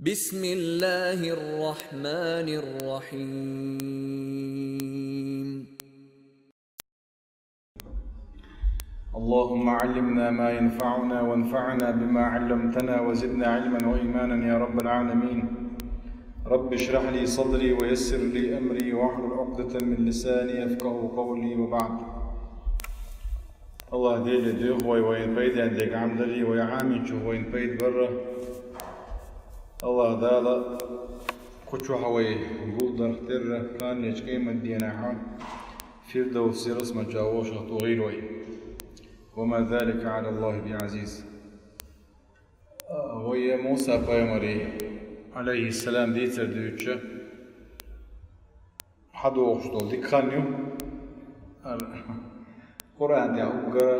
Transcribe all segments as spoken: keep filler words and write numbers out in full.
بسم الله الرحمن الرحيم. اللهم علمنا ما ينفعنا وانفعنا بما علمتنا وزدنا علما وإيمانا يا رب العالمين. رب اشرح لي صدري ويسر لي أمري واحلل عقدة من لساني يفقهوا قولي وبعد. Аллах Деле дуьхьа вай вайна пайден дег Ӏамдали, вай Ӏаминчух вайна пайда барра. Аллах Дала кху чухьа вай гулдарх терра, кханечу къематденахьа Фирдавс ялсмача вовшах тӀугӀийла вай. وما ذلك على الله بعزيز. Вай Муса пайхамаре, алейхиссалам, дийцар дуьйцуча, хьадогӀуш долу дика хан ю. Къуръан тӀехь уггар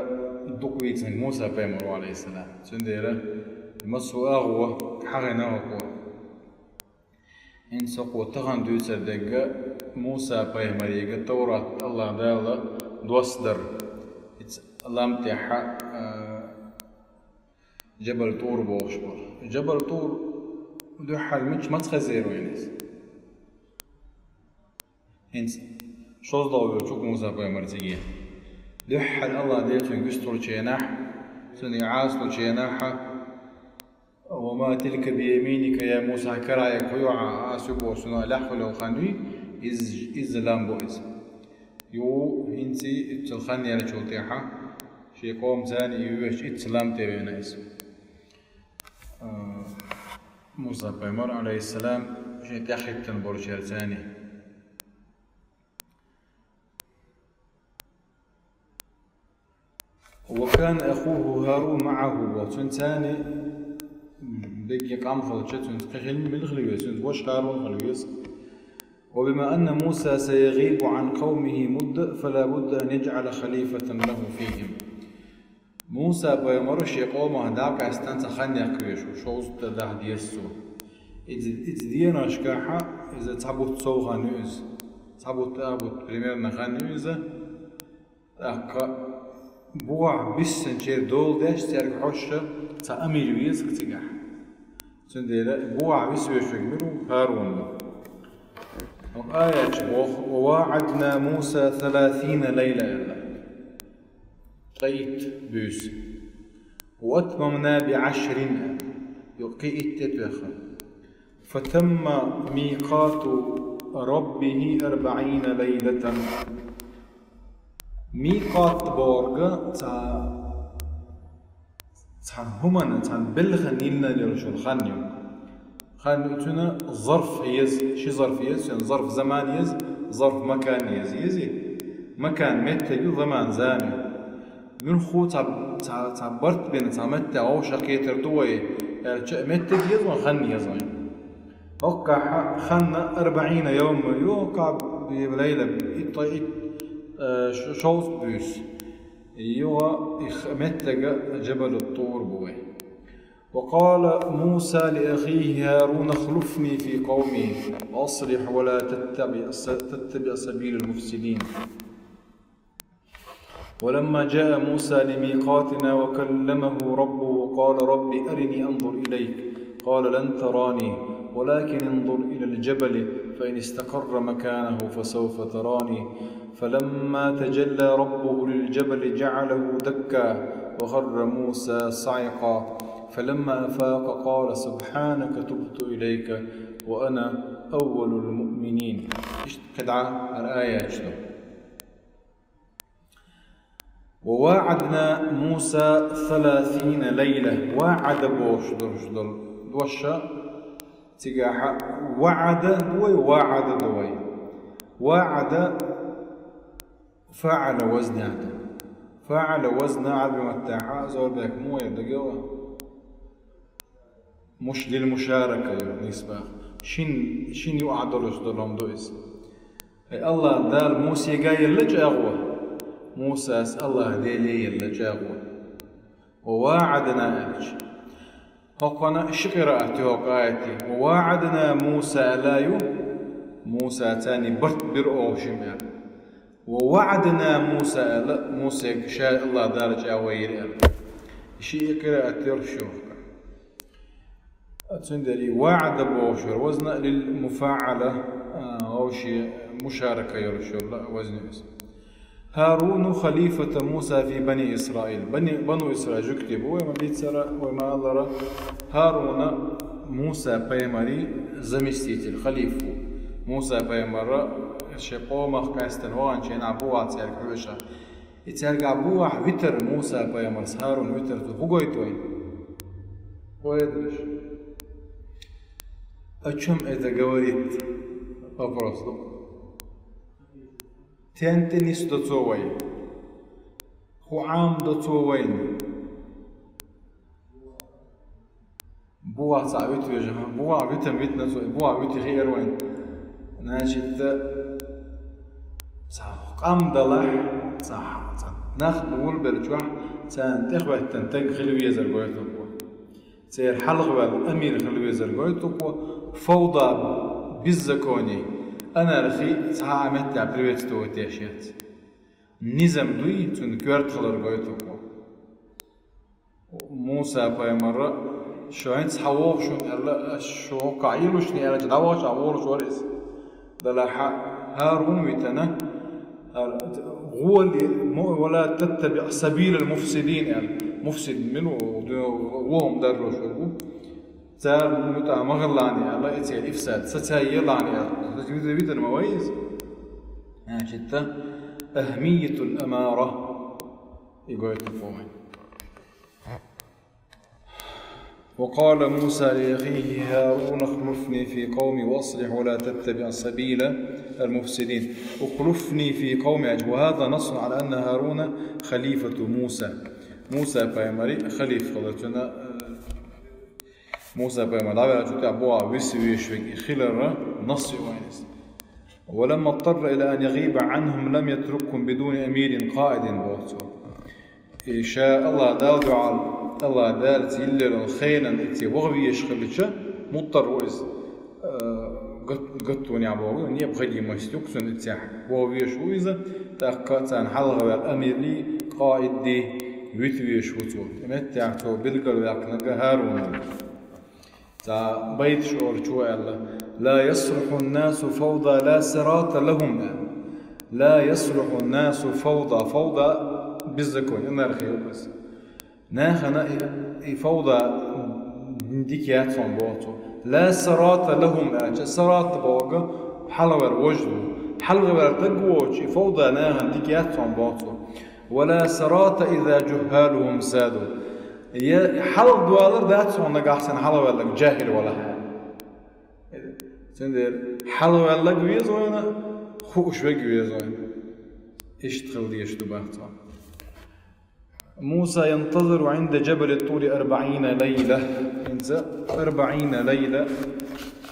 дукха вийцинарг Муса пайхамар ву, алейхиссалам. Цундела массо а агӀо хьахийна хӀокхо. ХӀинца хӀокхо тахана дуьйцар дерг Муса пайхамарега Таврат Аллах Дала доссадар. Ица лам тӀехьа, а, Джабал ТӀур бохуш болу. Джабал ТӀур дуьххьара мича, маца хезира вайна иза? ХӀинца шозлагӀа воьлчу Муса пайхамар циге. Дуьххьара Аллах Дела цуьнга вистхуьлучу хенахь, цуьнга Ӏазалучу хенахь, «وما تلك بيمينك يا موسى», карахь хӀун ю хьан, аса ю бохуш, цунах лаьхьа хуьлу хан юй, иза, иза лам бу иза. Ю, хӀинца иццул хан яьллачул тӀаьхьа, шен къомаца и вуьйш, иццул лам тӀе веана иза. А, Муса пайхамар, алейхиссалам, шен тӀаьхьахӀиттина болчаьрца. «وكان أخوه هارون معه», боху. Цуьнан цӀарна дегги къам хилча, цуьнца кхин хила мила хила веза, цуьнца ваша Харун хила веза. «وبما أن موسى سيغيب عن قومه مدة، فلا بد أن يجعل خليفة له فيهم». Муса пайхамар шен къомах дӀакъаьстина цхьа хан яккха везаш ву, шовзткъа даха деза цо. Иза, иза деношкахь, иза цхьа бутт сов хан ю иза. Цхьа бутт, а бутт примерно хан ю иза. ТӀаккха бухахь биссинчеран дола деш, цаьрга хьожуш цхьа амир веза цигахь. Цундела бухахь виса везаш верг мила ву? Харун ву. ХӀокху аятехь боху: «وواعدنا موسى ثلاثين ليلة», аьлла. Ткъе итт буьйса. «وأتممنا بعشر», аьлла. Юха кхин итт тӀетоьхна. «فتم ميقات ربه أربعين ليلة». Микъат бохург цхьа, цхьана хӀуманна, цхьана белхан йиллина йолуш йолу хан ю. Хан ю, цуьнан зарф еза, ши зарф еза, цуьнан зарф заман еза, зарф макан еза. Езий? Макан меттиг ю, заман зама ю. Муьлхха цхьа, цхьа, цхьа барт бина, цхьа меттехь вовшах кхетар ду вай аьлча, меттиг еза вайн, хан еза вайн. ХӀокхахь ханна арбаӀина йовма ю, кхаъ бе лайла, итт, итт, э, ш-, шовзткъа буьйса. Юха и х-, меттиг Джабалут-ТӀур бу вай. «وقال موسى لأخيه هارون اخلفني في قومي وأصلح ولا تتبع س-، تتبع سبيل المفسدين». «ولما جاء موسى لميقاتنا وكلمه ربه قال رب أرني أنظر إليك قال لن تراني ولكن انظر إلى الجبل فإن استقر مكانه فسوف تراني فلما تجلى ربه للجبل جعله دكا وخر موسى صعقا فلما أفاق قال سبحانك تبت إليك وأنا أول المؤمنين». Иштта кхидӀа хӀара аяташ ду. «وواعدنا موسى ثلاثين ليلة». «ВаӀада» бохуш долуш долу дош, цигахь «ваӀада» ду вай, «ваӀада» ду вай. «ВаӀада» фаӀала вазнехь ду. «ФаӀала» вазна Ӏарби маттахь, зорбек муха яр дагайо? Муш-, лил-мушарака ю, нийса боху. Шин, шин юкъахь долуш долу хӀума ду иза. Ай, Аллах Дала Мусега елла чӀагӀо. Мусас Аллах Деле елла чӀагӀо. «Ва ваӀадна» аьлча. ХӀокхуна ши къираат ю хӀокху аятехь. «Ва ваӀадна Муса» аьлла ю. Муса царний барт бира оха шимма аьлла. «Ва ваӀадна Муса» аьлла, Мусега ша Аллах Дала чӀагӀо йира аьлла. Ши къираат йолуш ю хӀокху. Цундела и ваъда бохуш вар вазна лил муфаъала, а, вовше мушарака йолуш йолу вазна иза. هارون خليفة موسى في بني إسرائيل. Бани, Бану Исраил жуьгти бу, вай ма бицара, вай ма аллара, ХӀаруна Муса пайхамарий заместитель, халифа ву. Муса пайхамара шен къомах къаьстина ваханчу хенахь бу вац цаьрга хьоьжуш. И цаьрга бу вахь витар Муса пайхамарс, ХӀарун витар цо хӀу гойту вайн? Хьо эдараш? О чём это говорит? Вопрос ду. Тен тӀе нисдо цо вай? ХӀу Ӏамадо цо вайна? Бу вац цхьа вит вежа, бу вац витам витна цо, бу вац вити хиар вайн. Значит, цхьа къам далахь, цхьа, цхьа нах гулбеллачохь, царна тӀехӀоьттина таг хила везар гойту. Церан хьалхаваьлла амир хила везар гойту, фавда, беззаконие, анархи цхьа а меттехь приветствовать деш яц. Низам дуй, цуьнан коьрта хилар гойту. Муса пайхамара: «Шу хӀинца хьан вогӀу шуна?» — аьлла, аш шу хӀоккхахь йиллушний аьлча, дӀавахча а волуш вара иза. Делахь ХӀарун витана, гӀоли, мо-, «Ва ла таттабиъ сабилал муфсидин», — аьлла. Муфсид мила ву, вохам даррош ву. Царна муьтӀахь ма хилалахь аьлла, и церан ифсад, сацаелахь аьлла. Витар ма вай иза. Значит, ахмиятул амара. И гойту кхо вайн. وقال موسى لأخيه هارون اخلفني في قومي وأصلح ولا تتبع سبيل المفسدين. اخلفني في قومي, وهذا نص على أن هارون خليفة موسى. Муса пайхамарий халифа хилар цуьнан, э, Муса пайхамар дӀаваьллачул тӀаьхьа боху виса везаш верг хиларан насс ю вайн иза. ولما اضطر إلى أن يغيب عنهم لم يتركهم بدون أمير قائد, боху цо. И ша Аллах Дала дуьхьал, Аллах Дала цу йиллеран хенан и цу ваха везаш хилча, муттар ву иза, э, гат-, гатто нехь боху, необходимость юкъ цуьнан и цехь. Ваха везаш ву иза, тӀаккха царна хьалхаваьлла амирий, къаиддий вита везаш ву цо. И меттехь цо билгалваьккхинарг ХӀарун ву. Цхьа байташ олучо аьлла: «Ла яслухьу ннасу фавда ла сирата лахум», — аьлла. «Ла яслухьу ннасу фавда», фавда — беззаконие, анархи ю иза. Нахана и, и фавда дика яц хьуна боху цо. «Ла сирата лахум», — аьлча, сирата бохург хьалхавер вожа ду. Хьалхавер дага воцуш, и фавда нахана дика яц хьуна боху цо. «Ва ла сирата иза жуххалухум саду». Я хьалха доалар дац хьуна нагахь санна хьалхаваьлларг жахӀил валахь. Цундела хьалхаваьлларг веза вайна, хууш верг веза вайна. Иштта хила дезаш ду боху цо. موسى ينتظر عند جبل الطور أربعين ليلة. ХӀинца أربعين ليلة,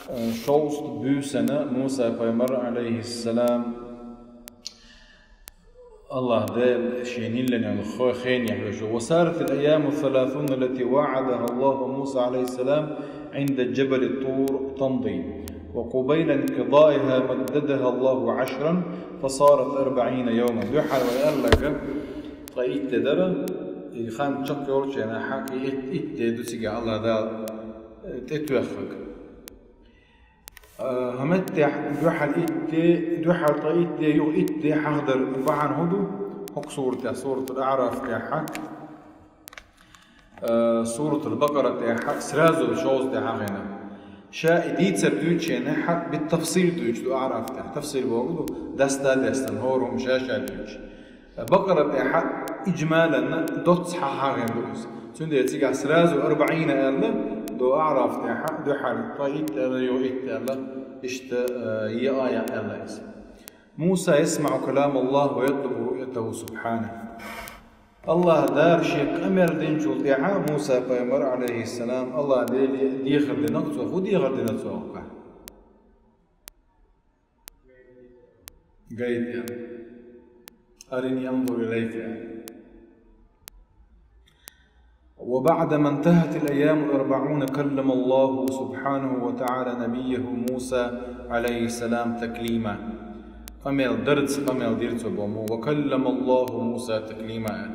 э, шовзткъа буьйсанна Муса пайхамар, алейхиссалам, Аллах Дала шен йиллина йолу хо-, хенехь вежа. وسارت الأيام الثلاثون التي وعدها الله موسى عليه السلام عند جبل الطور تمضي. وقبيل انقضائها مددها الله عشرا فصارت أربعين يوما. Дуьххьара вай аьлларг, ткъа итт де дара, и хан чекхйолчу хенахь, и итт, итт де ду цигахь Аллах Дала, э, тӀетоьхнарг. А, хӀун меттехь дуьххьара итт де, дуьххьара ткъа итт де, юха итт де хьахадар бахьана хӀун ду? ХӀокху суратехь, суратул АӀраф тӀехь, а, суратул Бакъара тӀехь, сразу шовзткъа де хьахийна. Ша и дийцар дуьйцучу хенахь, бит тафсил дуьйцуш ду АӀраф тӀехь. Тафсил бохург ду, даста а даьстина, хӀора хӀума ша-ша дуьйцуш. Бакъара тӀехь иджмалан доцца хьа-, хьахийна ду иза. Цундела цигахь сразу арбаӀина аьлла, до АӀраф тӀехь дуьххьара ткъа итт аьлла, юха итт аьлла, иштта, э, е а аят аьлла иза. موسى يسمع كلام الله ويطلب رؤيته سبحانه. Аллах Дала шен къамел динчул тӀаьхьа Муса пайхамар, алейхиссалам, Аллах Деле дехар динарг цо. ХӀун дехар дина цо хӀокхахь? Гайта. أرني أنظر إليك. وبعدما انتهت الأيام الأربعون كلم الله سبحانه وتعالى نبيه موسى عليه السلام تكليما. Къамел дарца къамел дира цо боху. وكلم الله موسى تكليما.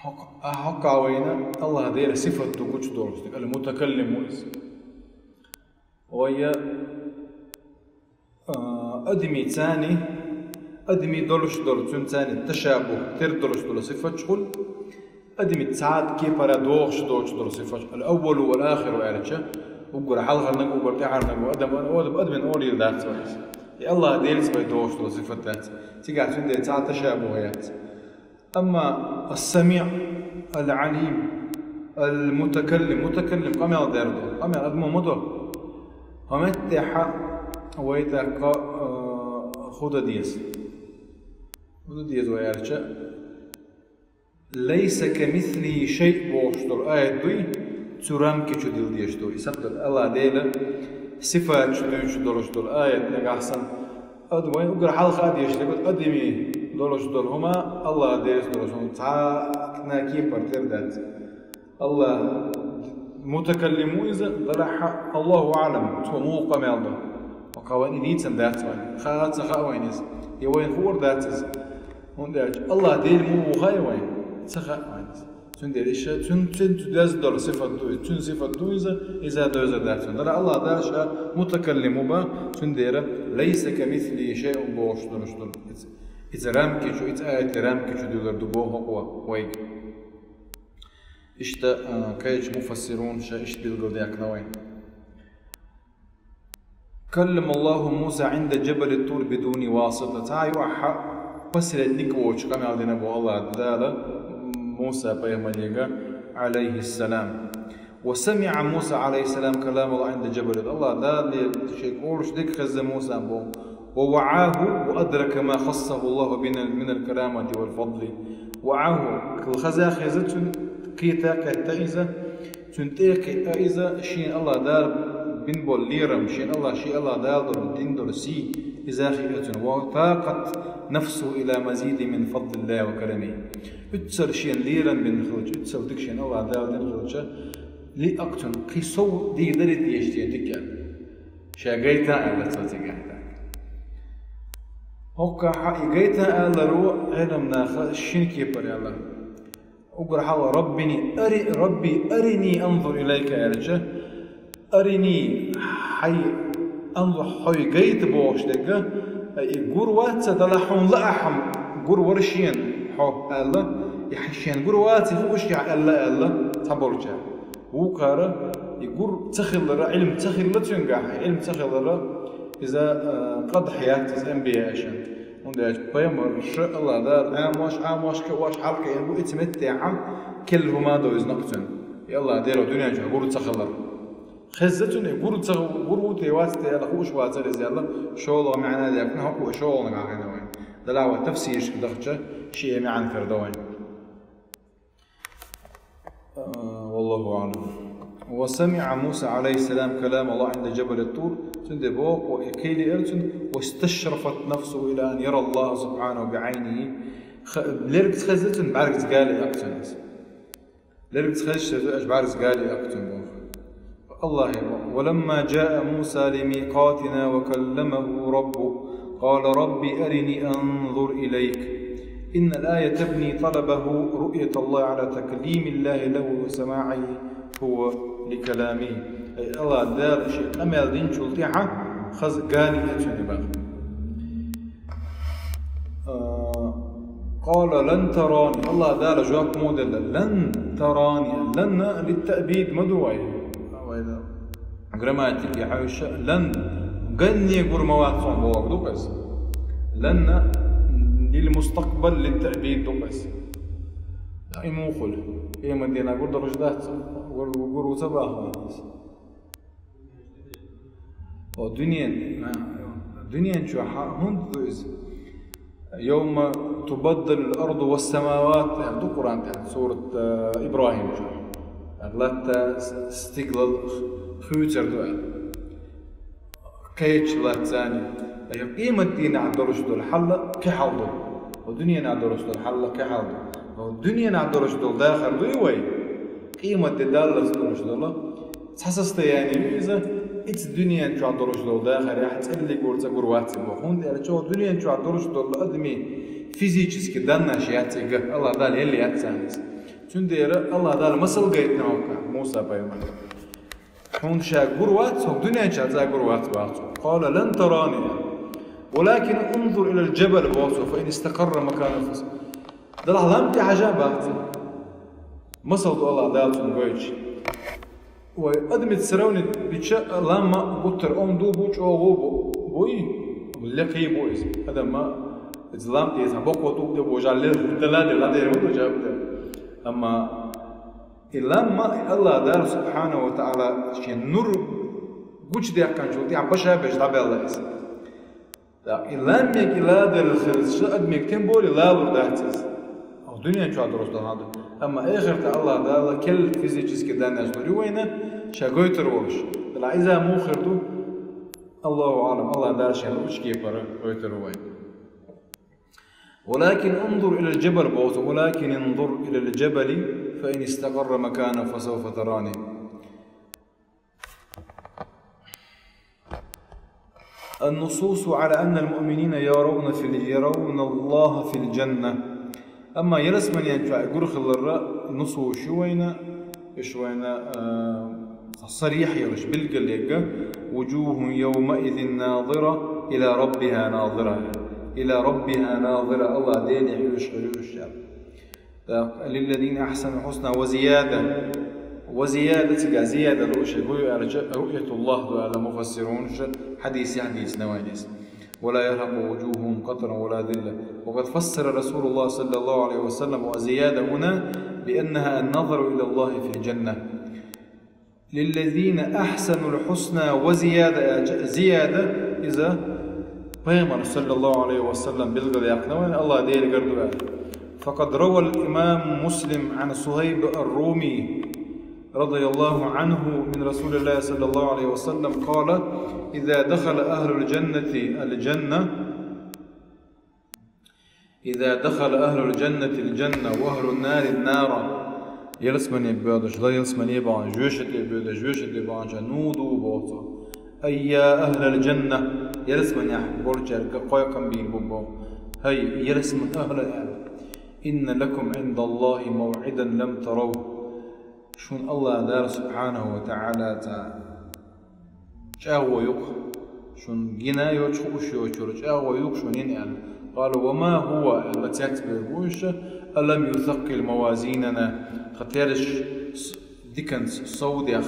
Хьокх-, а хьокхавайна Аллаха Дела сифат ду гучу долуш дерг, ал-мутакаллим ву иза. Вайя, а, адамий царни, адамий долуш долу, цуьнан царни ташабух, тера долуш долу сифатчухула, адамий цхьа кепара догӀуш доцуш долу сифатчу, ал-аввалу вал-ахиру аьлча, уггар хьалхарнаг, уггар тӀаьхьарнаг, адам, адам, адамин олийла дац вай иза. И Аллаха Делаца вай догӀуш долу сифат дац. Цигахь цуьнан цхьа ташабух яц. Амма ас-самиъ, ал-алим, ал-мутакаллим, мутакаллим къамел дер ду, къамел адамо ма до. ХӀо меттехьа вай тӀаккха, а, худа деза. Худа деза вай аьлча, «Лайса камислихи шайъ» бохуш долу аят дуй, цу рамки чу дила дезаш ду. И сабдат Аллаха Дела сифат чу дуьйцуш долуш долу аят нагахь санна, ад-, вайн угар хьалха а дезаш дерг, адамий долуш долу хӀума Аллаха Делаца долуш хӀума цхьа кепара тера дац. Аллах мутакаллим ву иза, далахьа, Аллаху аълам, цо муха къамел до. Ва кхаван и дийцан дац вайн. Хаа ца хаа вайн иза. И вайн хуур дац иза. ХӀунда аьлча Аллах Дела муха ву хаа вайн. Ца хаа вайн иза. Цундела иша, цун, цун цу деза долу сифат ду иза. Цун сифат ду иза, иза дойза дац вайн. Дала Аллах Дала ша мутакаллим ву ба, цундела лайса камислихи шайъун бохуш долуш долу. Иза, иза рамки чу, иза аяти рамки чу дуьллур ду боху хӀокхо вайга. Иштта, а, кхечу муфассирун ша иштта билгалдаьккхина вайн. «Каллама Аллаху Муса гӀинда джабали Тур бидуни васита». Цхьа юкъахь посредник воцуш къамел дина бу Аллах Дала Муса пайхамарега, гӀалайхиссалам. «Ва самиъа Муса гӀалайхиссалам калам Аллах гӀинда джабали». Аллах Дала шен олуш дерг хезна Мусан боху. «Ва ваӀаху ва адрака ма хассаху Аллаху бина-, минал карамати вал фадли». ВаӀаху, хаза хеза цуьнан, кхета а кхетта иза, цуьнан тӀе а кхиъна иза, шен Аллах Дала бина болу лерам, шен Аллах, шен Аллах Дала долу дина долу сий, иза а хиъна цуьнан. «Ва такъат нафсуху иля мазиди мин фадлиллахи ва карами». Уьццал шен лерам бина хилча, уьццал дика шен Аллах Дала дина хилча, лиъакх цуьнан кхин сов дийр дарий теша шен дика аьлла. Ша гайта аьлла цо цигахь. ХӀокхахьа и гайта аьлларо Ӏеламнаха шина кепара аьлла. Угар хьала Раббини ари-, Рабби арини анзур илайка аьлча, арини хьай анзур хьой гайта бохуш дерга, и гур вац ца дала хьуна лаахьам гур вара шена хьо аьлла, и хьай шена гур вац и хууш я аьлла аьлла цхьаболча. Вукхара и гур ца хиллара, Ӏилм ца хилла цуьнгахь, Ӏилм ца хиллара, иза, а, къадхьа яц иза анбияашан. ХӀунда аьлча пайхамарша Аллах Дала Ӏамош, Ӏамош, кхиош, хьалкхиъна бу, и ца меттехьа келла хӀума до иза накъ цуьнан. И Аллах Дела дуьнен чу гур ца хиллара. Хезза цуьнан и гур ца, гур ву те вац те аьлла хууш вацара иза аьлла, шолгӀа маьӀна декъна, хӀокхо шолгӀанга гӀина вайн. Дала ва тафсирашка дахча, шиъ маьӀна кара да вайн. Э, валлаху аълам. «Ва самиъа Муса гӀалайхиссалам калам Аллах гӀинда джабали Тур». Цундела боху, и кхеле эр цуьнан, «ва сташрафат нафсуху иля ан яра Аллах субхьанаху би гӀайнихи». Ха-, лергца хезна цуьнан, бӀаьргца гали акх цуьнан. Лергца хезча, аша бӀаьргца гали акх цуьнан боху. Аллахье боху: «Ва ламма джаа Муса лимикъатина ва калламаху Раббуху, къала Рабби арини анзур илайк». Иннал аята бни талабаху руъяталлахи гӀала таклимиллахи лаху ва самаӀихи хува ликаламихи. Ай, Аллах Дала шен къамел динчул тӀаьхьа хаза гали а цуьнан баха. А, къала лан тарани. Аллах Дала жоп мо делла? Лан тарани. Лан литтаъбид ма ду вай. Вай да. Грамматике хьаьвша, лан, ганне гур ма вац хьуна бохург ду-кх иза. Лан лил мустакъбал литтаъбид ду-кх иза. И муха хуьлу? Къематдийнахь гур долуш дац? Гур, гур ву ца боху иза? О, дуьнен, а, дуьнен чохь хӀунда ду иза? «Йовма тубаддалул арду вас самават», аьлла ду Къуръан тӀехь, сурат, а, ИбрахӀим чохь. Латта с-, стиглал хуьйцур ду аьлла. Кхечу латтана. Ай, къематдийнахь долуш долу хьал кхин хьал ду. О, дуьненахь долуш долу хьал кхин хьал ду. О, дуьненахь долуш долу дахар дуй вай? Къематде даллалц долуш долу. Цхьа состояние ю иза, иза дуьнен чохь долуш долу дахарехь цӀерли гур, цӀа гур вац и боху. ХӀунда аьлча дуьнен чохь долуш долу адамийн физически даннаш яц и га, Аллах Дала елла яц царна иза. Цундела Аллах Дала масал гайтина хӀокху Муса пайхамар. Хьуна ша гур вац, хӀокху дуьнен чохь ца гур вац боху цо. «Къала лан тарани, валакин унзур илал джабал», боху цо, «фа ин истакъарра макана фас». Делахь лам тӀе хьажа боху цо. Масал ду Аллах Дала цунна гойтуш. Вай адамца сравнить бича, лам ма гуттар а онда бу, чӀогӀа бу, буй, лекхий бу иза. Адам ма иза лам тӀе, иза боккъо тӀулг де бу, жа ле, дала де, ладе, ву ду жа бу де. Амма и лам ма, и Аллах Дала субхьанаху ва таӀала шен нур гучудаьккхинчул тӀаьхьа баша беш дӀабаьлла иза. ТӀаккха и ламмиг и ладелла хилча, адамиг тем более лалур дац иза. Оха дуьнен чохь дурус дан хьан ду. Амма эхартахь Аллах Дала керла физически даннаш лур ю вайна, ша гойтур волуш. Делахь иза муха хир ду? Аллаху аълам, Аллах Дала шен луучу кепара гойтур ву вайна. «Валакин унзур илал джабал», боху цо, «валакин унзур илал джабали, фа ин истакъарра макана, фа савфа тарани». النصوص على أن المؤمنين يرون في ال-، يرون الله في الجنة. Амма ялсаманен чохь гур хиларра нусус ю вайна, уьш вайна, а, сарихь йолуш, билгал ерг: «وجوه يومئذ ناضرة إلى ربها ناظرة». «إلى ربها ناظرة», Аллах Деле хьоьжуш хир ю уьш аьлла. ТӀаккха: «للذين أحسنوا الحسنى وزيادة». «Ва зияда», цигахь зияда лууш хӀун ю аьлча, «رؤية الله» ду аьлла муфассирунаша, хьадисехь дийцина вайна иза. «ولا يرهق وجوههم قتر ولا ذلة». وقد فسر رسول الله صلى الله عليه وسلم «وزيادة» هنا بأنها النظر إلى الله في الجنة. «للذين أحسنوا الحسنى وزيادة», аьлча, зияда, иза пайхамар, саллаллаху алейхи ва саллям, билгал яьккхина вайна, Аллах Дела гар ду аьлла. فقد روى الإمام مسلم عن صهيب الرومي رضي الله عنه من رسول الله صلى الله عليه وسلم قال: «إذا دخل أهل الجنة الجنة». «إذا دخل أهل الجنة الجنة وأهل النار النار». Ялсамане боьдуш, ла ялсамане бахана, жоьжахате боьдуш, жоьжахате баханча нуду боху цо: «أي يا أهل الجنة», ялсаманехь болчаьрга кхойкхам бийр бу боху: «ХӀай, ялсаман ахӀла», аьлла. «إن لكم عند الله موعدا لم تروه». Шуна Аллах Дала субхьанаху ва таӀала цхьа чӀагӀо ю-кх, шуна гина йоцуш, хууш йоцура чӀагӀо ю-кх шуна йина аьлла. «قالوا وما هو», аьлла, цецбевр бу уьш: «ألم يثقل موازيننا», тхан терзаш с-, диканца сов деш,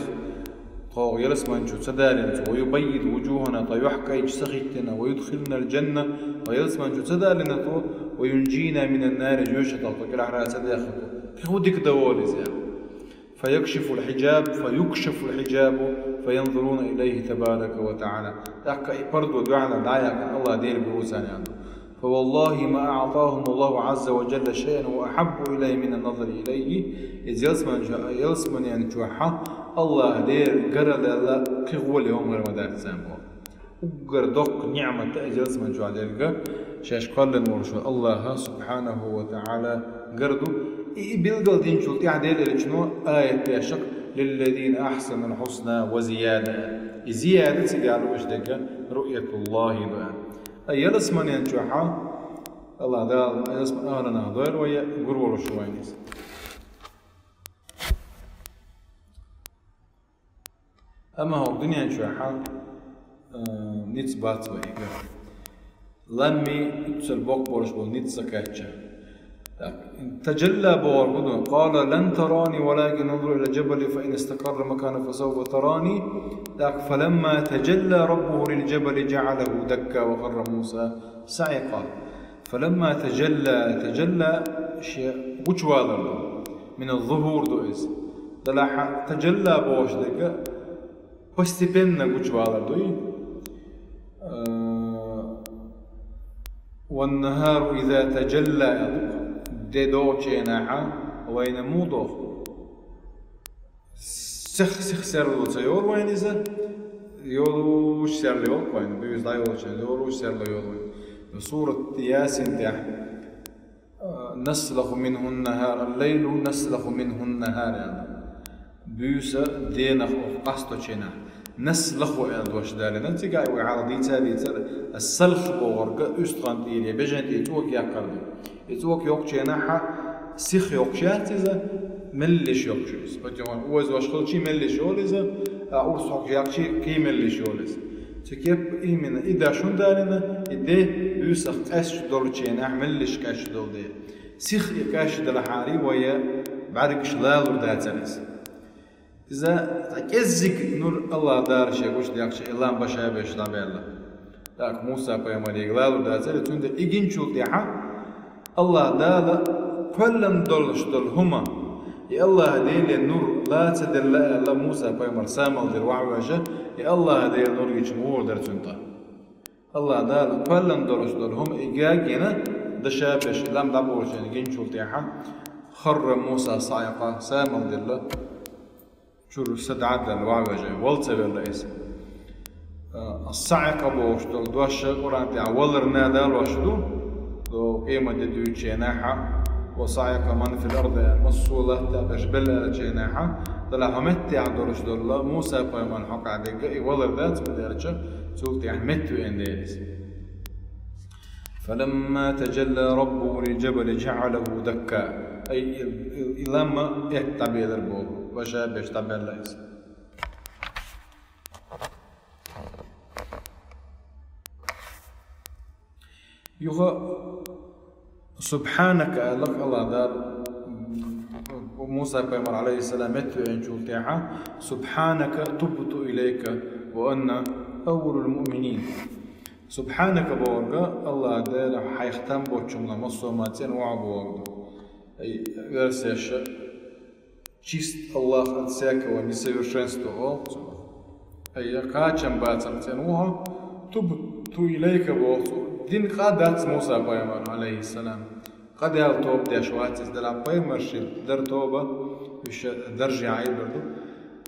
тхо ялсамани чу ца далийна цо, «ويبيض وجوهنا», тхан юьхь кӀайчу ца хӀиттина, «ويدخلنا الجنة», тхо ялсамани чу ца далийна тхо, «وينجينا من النار», жоьжахатех тхо кӀелхьара ца даьхна тхо. ХӀун дика дан волу иза аьлла. «فيكشف الحجاب، فيكشف الحجاب، فينظرون إليه تبارك وتعالى». ТӀаккха и пардо дуьхьал дӀаяьккхина Аллах Дела гур ву царна аьлла. «فوالله ما أعطاهم الله عز وجل شيئا هو أحب إليه من النظر إليه». Иза ялсаман чу-, ялсаманен чохь Аллах Дела гар а лелла кхин гӀоле хӀума хир ма дац царна боху. Уггар доккха ниӀмат иза ялсаман чохь дерг, шаьш кхоьллина волуш волу Аллаха субхьанаху ва таӀала гар ду. И, и билгал динчул тӀаьхьа Дела элчано аят дешах: «للذين أحسنوا الحسنى وزيادة». И зияда цигахь лууш дерг руъятуллахи ду аьлла. Ткъа ялсаманен чохь Аллах Дала ялсаман ахӀланах дойла вай, гур волуш ву вайна иза. Амма хӀокху дуьнен чохь, э, ницкъ бац вайга. Ламми, уьццул боккха болуш болу ницкъ ца кхаьчча. Так, тажалла бохург хӀун ду? «قال لن تراني ولكن انظر إلى الجبل فإن استقر مكانه فسوف تراني». Так, «فلما تجلى ربه للجبل جعله دكا وخر موسى صعقا». «فلما تجلى», тажалла шен гучувалар ду. Мина зухур ду иза. Делахь тажалла бохуш дерг постепенно гучувалар дуй. Э, «والنهار إذا تجلى», де догӀучу хенахь вайна муха догӀу? Сих, сих серло ца йолу вайна иза, йолуш серла йолу вайна, буьйса дӀайолучу, йолуш серла йолу вайна. Сурат Ясин тӀехь, а, «نسلخ منه النهار، الليل نسلخ منه النهار», аьлла. Буьйса денах оха къасточу хенахь. «Наслаху» аьлла дош далийна, цигахь вай хьалха дийца а дийцира, ас-салх бохург уьстагӀан тӀера, бежан тӀера цӀока яккхар ду. И цӀока йоккхучу хенахь сих йоккхуш яц иза, меллиш йоккхуш иза. Патён оза ваша хилчи меллиш йолу иза, а урс хьокху яккхичи кхин меллиш йолу иза. Цу кеп именно и даш хӀунда далийна, и де буьйсах къаьсташ долчу хенахь меллиш къаьсташ долу де. Сиха и къаьсташ делахьара вай бӀаьргаш лалур дацара иза. Иза цхьа кӀеззиг нур Аллах Дала шен гучу декъча и лам баша беш дӀабаьлла. ТӀаккха Муса пайхамарига лалур дацара, цундела и гинчул тӀаьхьа Аллах Дала кхоьллина долуш долу хӀума, и Аллах Деле нур ла ца делла аьлла, Муса пайхамар самал дира вахьа вежа, и Аллах Делан нур гича муха дара цуьнан тӀе. Аллах Дала кхоьллина долуш долу хӀума и гагина, даша беш лам дӀаболучу гинчул тӀаьхьа, харра Муса саӀикъа, самал дилла. Чуьра са дӀа а даьлла, вахьа вежа, вала ца велла иза. А, ас-саӀикъа бохуш долу дош Къуръан тӀехь валарна далош ду. До къемат де дуьйцучу хенахь, ва саӀикъа ман фил арди, массо а латта берш белла аьллачу хенахь, делахь хьо меттехь долуш долу Муса пайхамарна хьокъехь дерг и валар дац, ма дерча, цул тӀехь метта веана дела иза. فلما تجلى ربه للجبل جعله دكا. Ай, и, и, и лам этта дӀабелира боху, баша беш дӀабаьлла иза. Юха «Субхьанака» аьлла Аллах Дала, Муса пайхамар, алейхиссалам, метта веанчул тӀаьхьа: «Субхьанака тубту илайка ва ана аввалул муъминин». «Субхьанака» бохург Аллах Дела, хьайх там боцчунна массо а ма цӀена ву хьо бохург ду. Ай, версеш, чист Аллах от всякого несовершенства олу цо. Ай, кхачам бацарх цӀена ву хьо, тубту илайка боху цо. Дина къа дац Муса пайхамар, алейхиссалам. Къа даьлла тоба деш вац иза, делахь пайхамаршна дара тоба, уьш дарже Ӏийбар ду.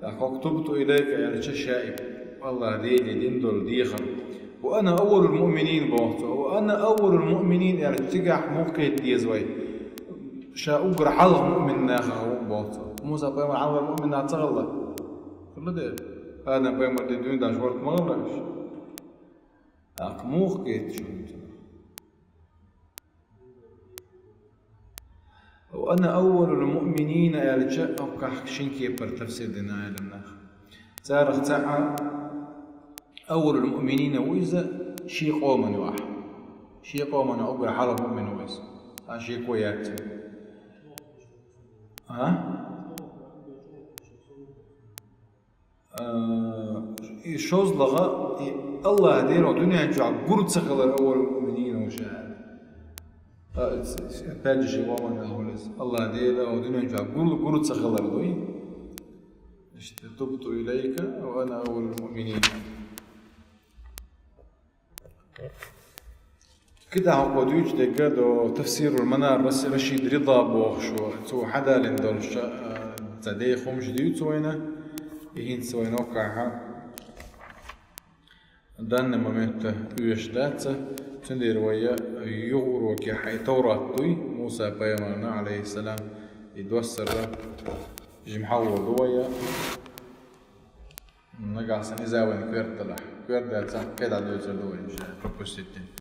ТӀаккха хӀокху тубту илайка аьлча, ша и Аллах Деле дина долу дехар. Ва ана аввалул муъминин боху цо. Ва ана аввалул муъминин аьлча, цигахь муха кхета деза вай? Ша уггар хьалха муъмин нахах ву боху цо. Муса пайхамар хьалха муъмин нах ца хилла? Хилла дера. Адам пайхамар де дуьйна даш варт ма хилла уьш. ТӀаккха муха кхета шу? «Ва ана аввалул муъминина» аьлча, хӀокхахь шина кепара тафсир дина Ӏеламнаха. Царах цхьаъ аввалул муъминина ву иза шен къоман юкъахь. Шен къоман юкъахь уггар хьалха муъмин ву иза. Цхьа шеко яц. А? А, и шозлагӀа, и Аллах Дела дуьнен чохь гур ца хилар аввалул муъминина ву ша аьлла. А, с-, с-, опять же, шен къоман юкъахь ву иза. Аллах Дела дуьнен чохь гур, гур ца хилар дуй. Иштта, тубту илайка, ва ана аввалул муъминин. КхидӀа хӀокхо дуьйцу дерг ду Тафсирул Манар, Рас-, Рашид Рида бохуш ву, цо хьадалийна долуш, а, цхьа дехаш хӀумаш дуьйцу вайна, и хӀинца вайна хӀокхахь данный момент оьшуш дац, цундела вай юха урокехь и Таврат дуй, Муса пайхамарна, алейхиссалам, и доссара жимахь а ду вай. Нагахь санна иза вайна коьрта далахь. Коьрта даьлча, кхидӀа дуьйцур ду вай, иншаллах, пропустить дина.